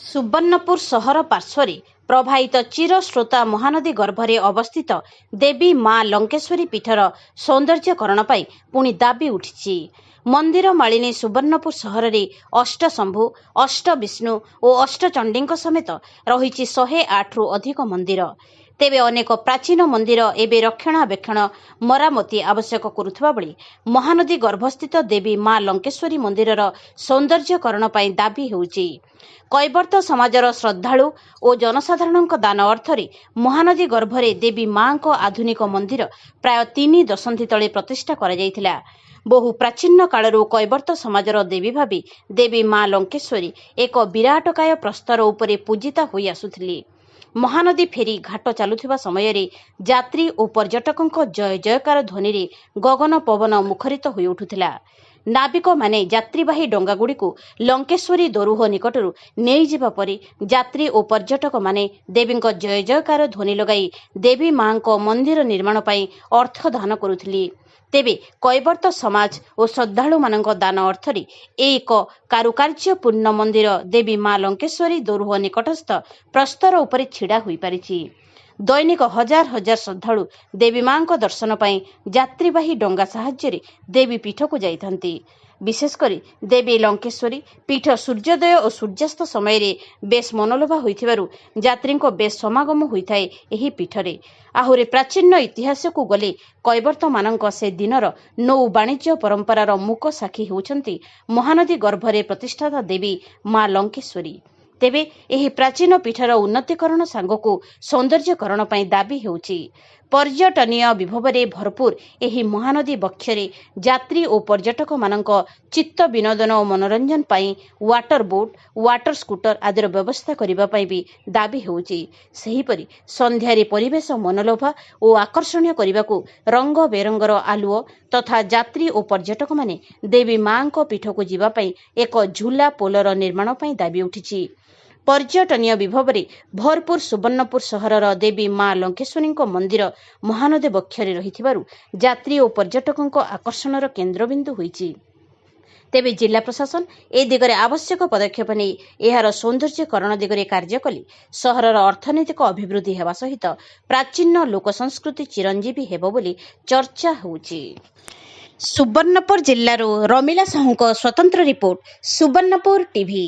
ସୁବର୍ଣ୍ଣପୁର ସହର ପାର୍ଶ୍ୱରେ ପ୍ରବାହିତ ଚିରସ୍ରୋତା ମହାନଦୀ ଗର୍ଭରେ ଅବସ୍ଥିତ ଦେବୀ ମା ଲଙ୍କେଶ୍ୱରୀ ପୀଠର ସୌନ୍ଦର୍ଯ୍ୟକରଣ ପାଇଁ ପୁଣି ଦାବି ଉଠିଛି। ମନ୍ଦିର ମାଳିନୀ ସୁବର୍ଣ୍ଣପୁର ସହରରେ ଅଷ୍ଟଶମ୍ଭୁ, ଅଷ୍ଟବିଷ୍ଣୁ ଓ ଅଷ୍ଟଚଣ୍ଡୀଙ୍କ ସମେତ ରହିଛି 108ରୁ ଅଧିକ ମନ୍ଦିର। ତେବେ ଅନେକ ପ୍ରାଚୀନ ମନ୍ଦିର ଏବେ ରକ୍ଷଣାବେକ୍ଷଣ, ମରାମତି ଆବଶ୍ୟକ କରୁଥିବା ବେଳେ ମହାନଦୀ ଗର୍ଭସ୍ଥିତ ଦେବୀ ମା ଲଙ୍କେଶ୍ୱରୀ ମନ୍ଦିରର ସୌନ୍ଦର୍ଯ୍ୟକରଣ ପାଇଁ ଦାବି ହେଉଛି। କୈବର୍ତ୍ତ ସମାଜର ଶ୍ରଦ୍ଧାଳୁ ଓ ଜନସାଧାରଣଙ୍କ ଦାନ ଅର୍ଥରେ ମହାନଦୀ ଗର୍ଭରେ ଦେବୀ ମାଙ୍କ ଆଧୁନିକ ମନ୍ଦିର ପ୍ରାୟ 3 ଦଶନ୍ଧି ତଳେ ପ୍ରତିଷ୍ଠା କରାଯାଇଥିଲା। ବହୁ ପ୍ରାଚୀନ କାଳରୁ କୈବର୍ତ୍ତ ସମାଜର ଦେବୀ ଭାବେ ଦେବୀ ମା ଲଙ୍କେଶ୍ୱରୀ ଏକ ବିରାଟକାୟ ପ୍ରସ୍ତର ଉପରେ ପୂଜିତା ହୋଇ ଆସୁଥିଲେ। ମହାନଦୀ ଫେରି ଘାଟ ଚାଲୁଥିବା ସମୟରେ ଯାତ୍ରୀ ଓ ପର୍ଯ୍ୟଟକଙ୍କ ଜୟ ଜୟକାର ଧ୍ୱନିରେ ଗଗନ ପବନ ମୁଖରିତ ହୋଇଉଠୁଥିଲା। ନାବିକମାନେ ଯାତ୍ରୀବାହୀ ଡଙ୍ଗାଗୁଡ଼ିକୁ ଲଙ୍କେଶ୍ୱରୀ ଦୋରୁହ ନିକଟରୁ ନେଇଯିବା ପରେ ଯାତ୍ରୀ ଓ ପର୍ଯ୍ୟଟକମାନେ ଦେବୀଙ୍କ ଜୟ ଜୟକାର ଧ୍ୱନି ଲଗାଇ ଦେବୀ ମାଙ୍କ ମନ୍ଦିର ନିର୍ମାଣ ପାଇଁ ଅର୍ଥ ଦାନ କରୁଥିଲେ। ତେବେ କୈବର୍ତ୍ତ ସମାଜ ଓ ଶ୍ରଦ୍ଧାଳୁମାନଙ୍କ ଦାନ ଅର୍ଥରେ ଏକ କାରୁକାର୍ଯ୍ୟପୂର୍ଣ୍ଣ ମନ୍ଦିର ଦେବୀ ମା ଲଙ୍କେଶ୍ୱରୀ ଦୋରୁହ ନିକଟସ୍ଥ ପ୍ରସ୍ତର ଉପରେ ଛିଡ଼ା ହୋଇପାରିଛି। ଦୈନିକ ହଜାର ହଜାର ଶ୍ରଦ୍ଧାଳୁ ଦେବୀ ମାଙ୍କ ଦର୍ଶନ ପାଇଁ ଯାତ୍ରୀବାହୀ ଡଙ୍ଗା ସାହାଯ୍ୟରେ ଦେବୀ ପୀଠକୁ ଯାଇଥାନ୍ତି। ବିଶେଷ କରି ଦେବୀ ଲଙ୍କେଶ୍ୱରୀ ପୀଠ ସୂର୍ଯ୍ୟୋଦୟ ଓ ସୂର୍ଯ୍ୟାସ୍ତ ସମୟରେ ବେଶ୍ ମନୋଲୋଭା ହୋଇଥିବାରୁ ଯାତ୍ରୀଙ୍କ ବେଶ୍ ସମାଗମ ହୋଇଥାଏ ଏହି ପୀଠରେ। ଆହୁରି ପ୍ରାଚୀନ ଇତିହାସକୁ ଗଲେ କୈବର୍ତ୍ତମାନଙ୍କ ସେ ଦିନର ନୌ ବାଣିଜ୍ୟ ପରମ୍ପରାର ମୂକ ସାକ୍ଷୀ ହେଉଛନ୍ତି ମହାନଦୀ ଗର୍ଭରେ ପ୍ରତିଷ୍ଠାତା ଦେବୀ ମା ଲଙ୍କେଶ୍ୱରୀ। ତେବେ ଏହି ପ୍ରାଚୀନ ପୀଠର ଉନ୍ନତିକରଣ ସାଙ୍ଗକୁ ସୌନ୍ଦର୍ଯ୍ୟକରଣ ପାଇଁ ଦାବି ହେଉଛି। ପର୍ଯ୍ୟଟନୀୟ ବିଭବରେ ଭରପୁର ଏହି ମହାନଦୀ ବକ୍ଷରେ ଯାତ୍ରୀ ଓ ପର୍ଯ୍ୟଟକମାନଙ୍କ ଚିତ୍ତ ବିନୋଦନ ଓ ମନୋରଞ୍ଜନ ପାଇଁ ୱାଟର ବୋଟ୍, ୱାଟର ସ୍କୁଟର ଆଦିର ବ୍ୟବସ୍ଥା କରିବା ପାଇଁ ବି ଦାବି ହେଉଛି। ସେହିପରି ସନ୍ଧ୍ୟାରେ ପରିବେଶ ମନୋଲୋଭା ଓ ଆକର୍ଷଣୀୟ କରିବାକୁ ରଙ୍ଗ ବେରଙ୍ଗର ଆଲୁଅ ତଥା ଯାତ୍ରୀ ଓ ପର୍ଯ୍ୟଟକମାନେ ଦେବୀ ମାଙ୍କ ପୀଠକୁ ଯିବା ପାଇଁ ଏକ ଝୁଲା ପୋଲର ନିର୍ମାଣ ପାଇଁ ଦାବି ଉଠିଛି। ପର୍ଯ୍ୟଟନୀୟ ବିଭବରେ ଭରପୁର ସୁବର୍ଣ୍ଣପୁର ସହରର ଦେବୀ ମା ଲଙ୍କେଶ୍ୱରୀଙ୍କ ମନ୍ଦିର ମହାନଦୀ ବକ୍ଷରେ ରହିଥିବାରୁ ଯାତ୍ରୀ ଓ ପର୍ଯ୍ୟଟକଙ୍କ ଆକର୍ଷଣର କେନ୍ଦ୍ରବିନ୍ଦୁ ହୋଇଛି। ତେବେ ଜିଲ୍ଲା ପ୍ରଶାସନ ଏ ଦିଗରେ ଆବଶ୍ୟକ ପଦକ୍ଷେପ ନେଇ ଏହାର ସୌନ୍ଦର୍ଯ୍ୟକରଣ ଦିଗରେ କାର୍ଯ୍ୟ କଲେ ସହରର ଅର୍ଥନୈତିକ ଅଭିବୃଦ୍ଧି ହେବା ସହିତ ପ୍ରାଚୀନ ଲୋକ ସଂସ୍କୃତି ଚିରଞ୍ଜୀବୀ ହେବ ବୋଲି ଚର୍ଚ୍ଚା ହେଉଛି। ସୁବର୍ଣ୍ଣପୁର ଜିଲ୍ଲାରୁ ରମିଲା ସାହୁଙ୍କ ସ୍ୱତନ୍ତ୍ର ରିପୋର୍ଟ, ସୁବର୍ଣ୍ଣପୁର ଟିଭି।